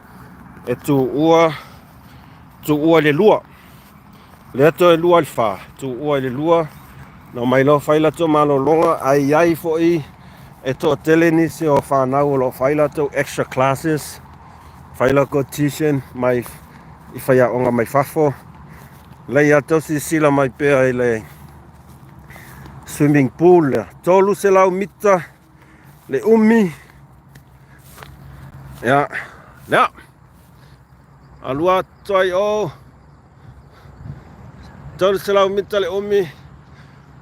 e tuua tuua i le 2. Lea toe 2 i le 4, tuua i le 2, na omai loa fai latou malologa, ae i ai foi e toatele nisi o fanau o lo o fai latou extra classes, fai latou tuition mai i faiaoga mai fafo. Lei ia tou silasila mai pea i le swimming pool lea, 300 mita le umi. Ia, lea. Alu atu ai o 300 mita le umi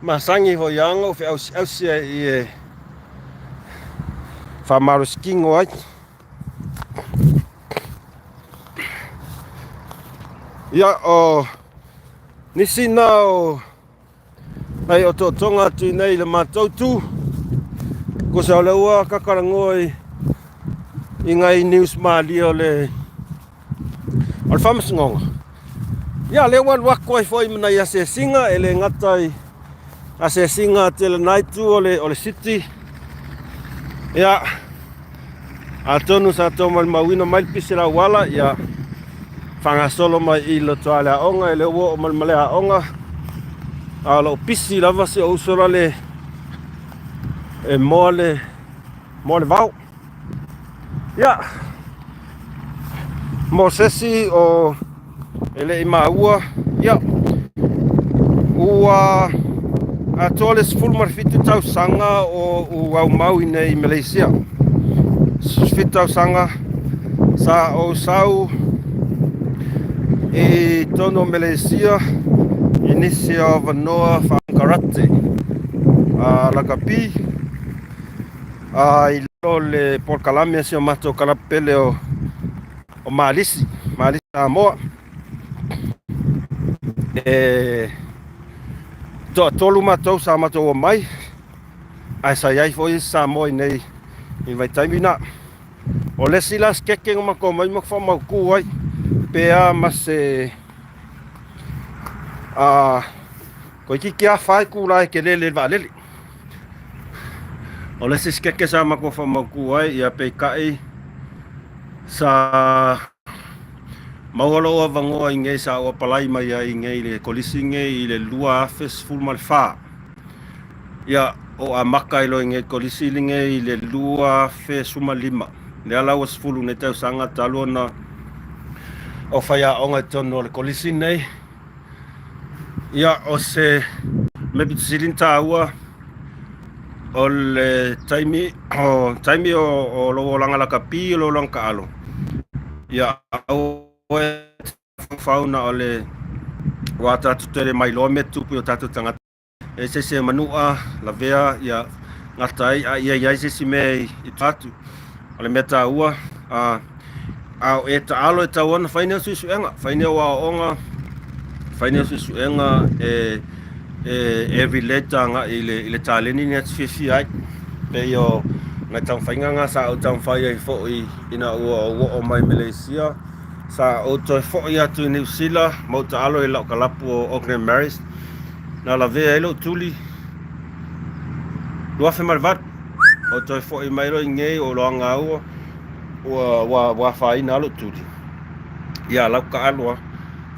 masagi foi anga o feausiausi ai i e faamalosikingo ai. Ia, o nisi na o Nai otootoga atu i nei i le matou tu. Kosa o le ua kakalagoa i, i ngai news malie o le o le faamasinoga. Ia, lea ua alu atu ai foi ma nai asiasiga e le gata i asiasiga a tele na itu o le, o le city. Ia, atonu sa tou malimauina mai le pisi lauala, ia, faagasolo mai i lotoa le aoga, e le ua oo mai le male aoga, a o loo pisi lava si ou uso lale e moa le, moa le vao. Ia, mo se isi o e le i maua, ia, ua atoa le 17 tausaga o ou aumau i nei i Malaysia. 17 tausaga sa ou sau i totonu o Malaysia i nisi o avanoa faa-karate, a lakapi, a i lalo o le polokalame a si o matou kalapu pele o o Malisi, Malisi Samoa. E toatolu matou sa matou omai, ae sa i ai foi isi Samoa i nei i le vaitaimi na. O le isi la sikeke na matou omai ma faamautu ai, pe a ma se a toeitiiti lava fa itula e tele le vaalele. O le isi sikeke sa matou faamautu ai, ia peitai sa maua lou avanoa i nei sa ou apalai mai ai i nei i le kolisi nei i le 2014. Ia, ou amata ai loa i nei kolisi lenei i le 2015. Lea la ua 10 nei tausaga talu ona o faiaoga i totonu o le kolisi nei. Ia, o se mea pito sili ona taua o le taimi o taimi o, o lou olaga lakapi o lou olaga taalo, ia aua e faufau na o le ua tatou tele mai loa mea tupu i o tatou tagata. E se isi e manua, lavea, ia gata ai, a ia i ai se isi mea i tua atu. O le mea taua, a, a o e taalo e tatau ona fai nei suesuega, fai nei aoaoga, fai nei suesuega e, e, e relate agai i le, i le taleni lea e te fiafia ai. Pei o nai taumafaiga na sa ou taumafai ai foi ina ua ou oo mai Malaysia, sa ou toe foi atu i Niu Sila ma ou taalo i lau kalapu o Auckland Marist, Na lavea ai lou tuli 2008. O toe foi mai loa i nei o loaga ua ua ua ua afaina lou tuli. Ia lau taalo lava.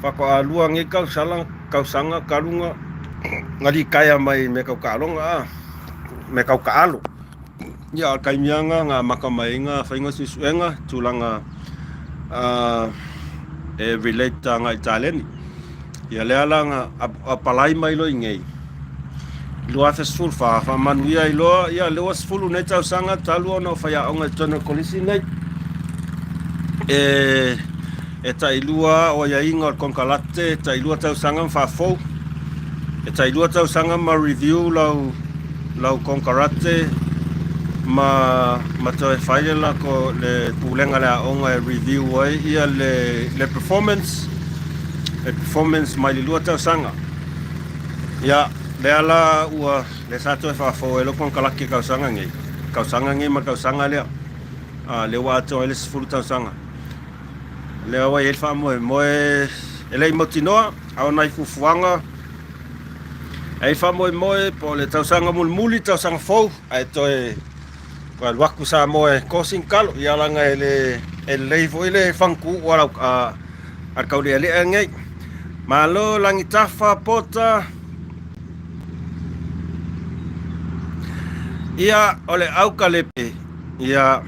Faatoa lua nei tausala tausaga talu ona na litaea mai i mea tau taaloga a, mea tau taalo. Ia o le taimi lava lena na amata mai ai na faiga suesuega tulaga e relate agai i taleni. Ia lea la na apalai mai loa i inei i 2014, faamanuia ai loa, ia lea ua 10 nei tausaga talu ona ou faiaoga i totonu o le kolisi nei. E, e tailua o aiaiga o le konekarate, e tailua tausaga ma faafou, e tailua tausaga ma review lau, lau konekarate ma, ma toe fai le lako, le pulega a le aoga e review ai ia le, le performance, le performance mai le lua tausaga. Ia, lea la ua, lea sa toe faafou ai lou konekarate i tausaga nei, tausaga nei ma le tausaga lea, a, lea ua atoa ai le 10 tausaga. Lea ua i ai le faamoemoe, e le i mautinoa, a o nai fuafuaga, e i ai faamoemoe po o le tausaga mulimuli, tausaga fou, ae toe Ua alu atu Samoa e kosi ni talo, ia leaga e le e lelei foi le fagatuuu a lau a, a le taulealea nei. Malo Lagitafa Pota. Ia o le aukalepe, ia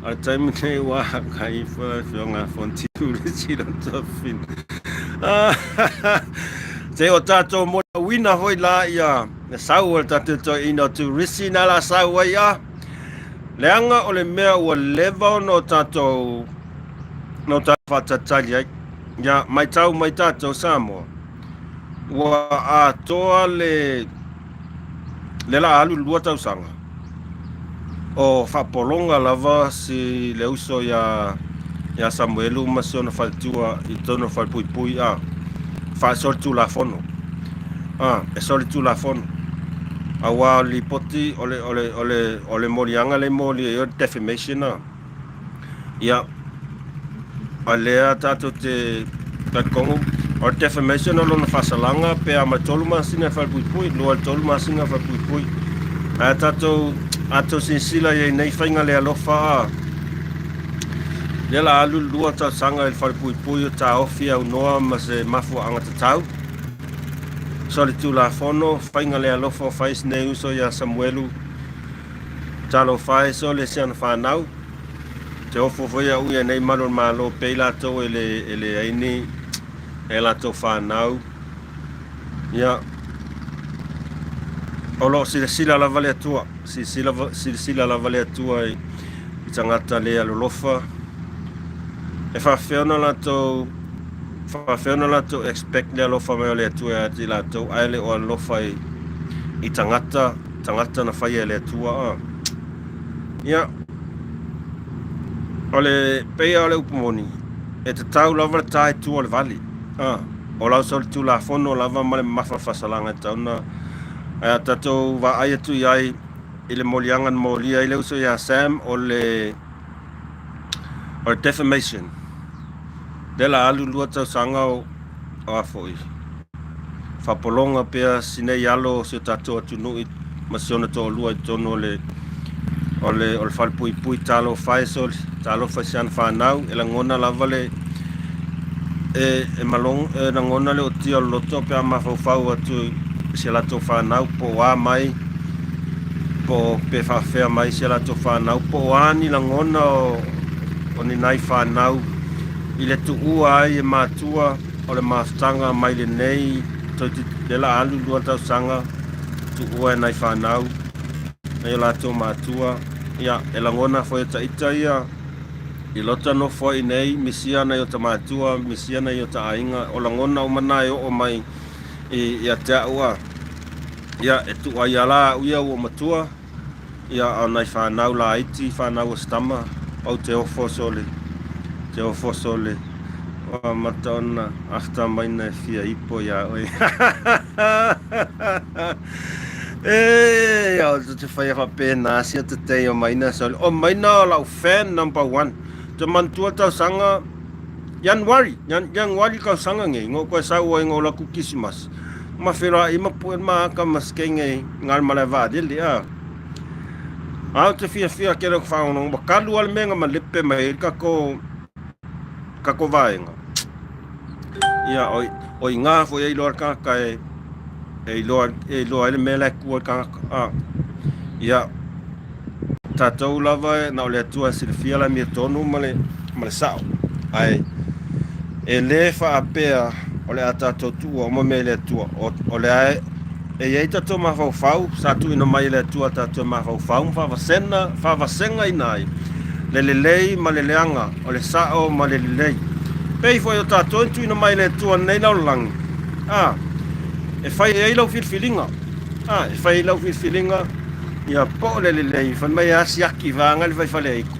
o le taimi nei ua kai ifo le afioga a Fontiu le sila tafina. Se o tatou molimauina foi la ia Le sau o le tatou toeaina o Turisi na la sau ai a. Leaga o le mea ua leva ona o tatou na o tatou faatalitali ai. Ia, matau mai tatou Samoa, ua atoa le le la alu lua tausaga o faapologa lava si le uso ia ia Samuelu ma si ona faletua i totonu o le falepuipui a faasolitulafono. A, e solitulafono. Aua o le lipoti o le, o le, o le, o le moliaga lea e molia i ai o le defamation a. Ia, a lea tatou te talitonu, o le defamation o lona faasalaga pe a ma le 3 masina e falepuipui, 2 i le 3 masina e falepuipui. Ae a tatou, a tatou silasila i ai nei faiga le alofa a, lea la alu le 2 tausaga i le falepuipui o taofi aunoa ma se mafuaaga tatau. Solitulafono, faiga le alofa o fai sinei uso ia Samuelu, Talofa e sole si ana fanau, te ofo foi au ia nei malu o le Malo pei latou e le e leai ni e latou fanau. Ia, o lo o silasila lava le Atua, silasila, silasila lava le Atua i, i tagata le alolofa. E faafefea ona latou faafefea ona latou expect le alofa mai o le Atua ia te i latou, ae le o alofa i, i tagata, tagata na faia e le Atua. A. Ia, o le pei lava o le upu moni, e tatau lava le ta i tua o le vale. A, o lau solitulafono lava ma le mamafa o le faasalaga e tatau ona ae a tatou vaai atu i ai i le moliaga na molia ai le uso ia Sam o le o le defamation. Lea la alu lua tausaga o o a foi faapologa pea si nei alo o si o tatou atunuu i ma si ona toalua i totonu o le o le o le falepuipui talofa e sole talofa i si ana fanau e lagona lava le e e malog e lagona le otia o le loto pe a mafaufau atu i si a latou fanau po o a mai po o pe faafefea mai si a latou fanau po o a ni lagona o o ni nai fanau. I le tuua ai e matua o le mafutaga mai lenei toeitiiti le la alu lua tausaga tuua e nai fanau nai o latou matua ia e lagona foi e taita ia i lota nofo ai nei misia nai ota matua misia nai ota aiga o lagona uma na e oo mai i ia te au a ia e tuu ai ala au ia ua matua Ia, a o nai fanau laiti, fanau a si tama, ou te ofo sole, te ofo sole, ua amata ona after maina e fia ipo iā oe. E, o te whaia whapēnā sia te tei o maina sole. O maina o lau fan number one. Te manatua tausaga, Januari, Januari tausaga nei, ngo koe sau ai ngo laku Kisimas. Ma wheroa i mapu e maaka ma skenge ngal mala vaalele a. A o te fiafia ke rau whaonga, wa kalu ale menga ma lepe mai ka ko ka ko vaenga. Ia o o i ngā foi e iloa ka ka e e iloa e iloa ele mea la kua ka a. Ia tatou lava e na o le Atua e silafia la amiotonu ma le ma le sa'o, ae e lē faapea o le a tatou tuua uma mea i le Atua. O, o lea e, e i ai tatou mafaufau sa tuuina mai e le Atua tatou e mafaufau ma faavasena, faavasegaina ai le lelei ma le leaga, o le sa'o ma le lelei. Pei foi o tatou e tuuina mai e le Atua lenei lalolagi, a, e fai ai lau filifiliga, a, e fai ai lau filifiliga Ia po o le lelei, fai mai a siaki vaga le faifale aiku.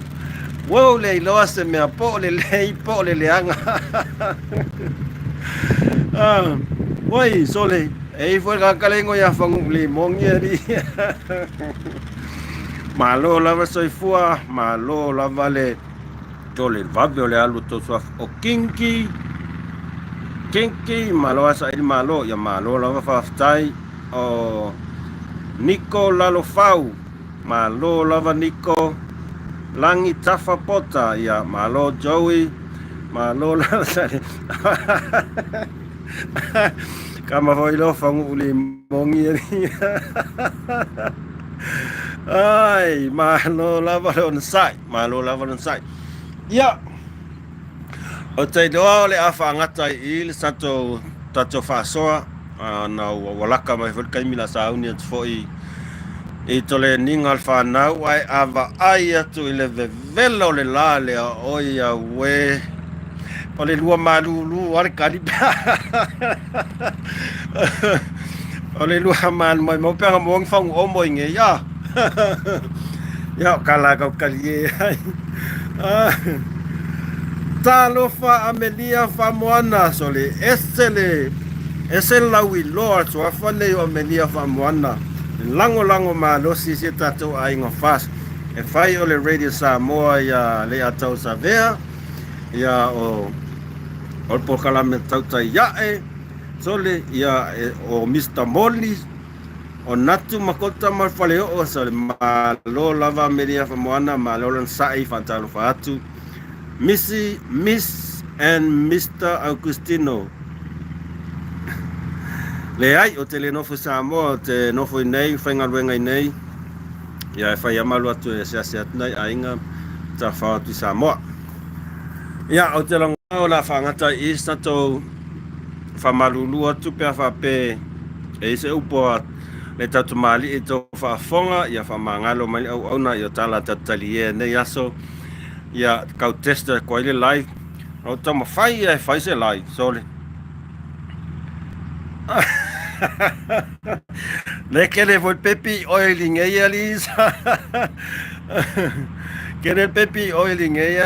Ua ou le iloa se mea po o lelei po o le leaga. Ah, oi, sole, e ifo le kakale ia fangu le mongi ali. Malo lava soifua, malo lava le tole vave o le alu tau suafa o Kinki. Kinki, malo asa ili malo, ia malo lava faafetai. O Niko Lalofau, malo lava Niko. Lagi Tafa Pota, ia malo Joey, malo lava Sale. Kama foi lo fangu uli mongi ali. Ai, malo lava le onosai, malo lava le onosai. Ia, O te iloa o le a faagata i i le tatou, tatou faasoa, ona ua laka mai foi le taimi la sauni atu foi i toleniga o le fanau, ae a vaai atu i le vevela o le la lea, oi auē, o le lua malūlū lava le kali pe o le lua malu mai mau pe aga moangi fangu omo i ngei a. Ia, o ka la kau kali e ai. Talofa Amelia Faamoana sole ese le ese le lauiloa suafa nei o Amelia Faamoana lagolago malosi i si tatou aiga FAST e fai o le Radio Samoa ia Leiatau Savea ia o o le polokalame tautai ae sole ia o Mister Molly O Natu Makota ma le Faleoo sa le Malo lava Amelia Famoana malo lana sa'i faatalofa atu Missy Miss and Mister Augustino Leai o te le nofo i Samoa o te nofo i nei faigaluega i nei ia e fai amalu atu e asiasi atu nai aiga tafao atu i Samoa Ia o te lagona o le a faagata i i se tatou Faamalulu atu pe a faapea e i ai se upu a le tautamalii i tou faafofoga, ia faamagalo mai le auauna i o tala tataliē nei aso, ia kau test atu ai le live. O taumafai ia e fai se live, sole. Le kele foi pepi oili ngei alisa. Kele pepi oili ngei.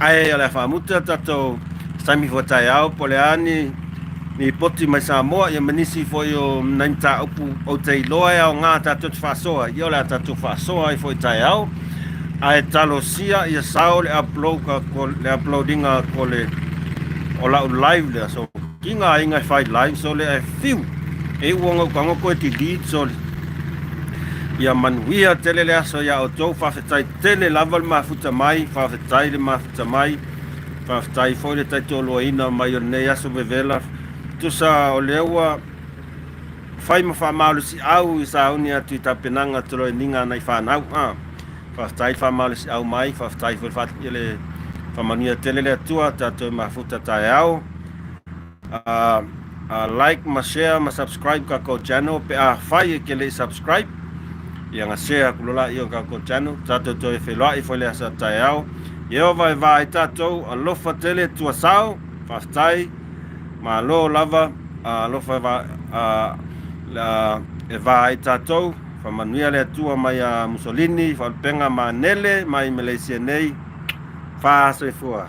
Ae o le a faamuta tatou taimi foi taeao po o le a ni ni poti mai Samoa ia ma nisi foi o nai mataupu ou te iloa e aoga tatou te faasoa ia o le a tatou faasoa ai foi taeao ae talosia ia sao le upload ka ko le uploadinga ko le o lau live lea so ki ngā aiga e whai live so le ae fiu e ua ngau ka ngoko e delete so le ia manuia tele le aso ia outou faafetai Tele lava le mafuta mai, faafetai le mafuta mai, faafetai foi le taitoaloaina mai o lenei aso vevela. Tusa o lea ua fai ma faamalosiau i sauni atu i tapenaga toloeniga a nai fanau. A, faafetai le faamalosiau mai, faafetai foi le, le Faamanuia tele le Atua tatou e mafuta taeao. Like ma share ma subscribe kakou channel pe afai e ke le i subscribe. Ia ga share aku loa laia o kakou channel. Tatou toe feiloai foi le aso a taeao. Ieova e va ai tatou, alofa tele tuasao, faafetai, malo lava, alofa e va, e va ai tatou, faamanuia le Atua mai a Mussolini, Faalupega Manele mai Malaysia nei, fa soifua.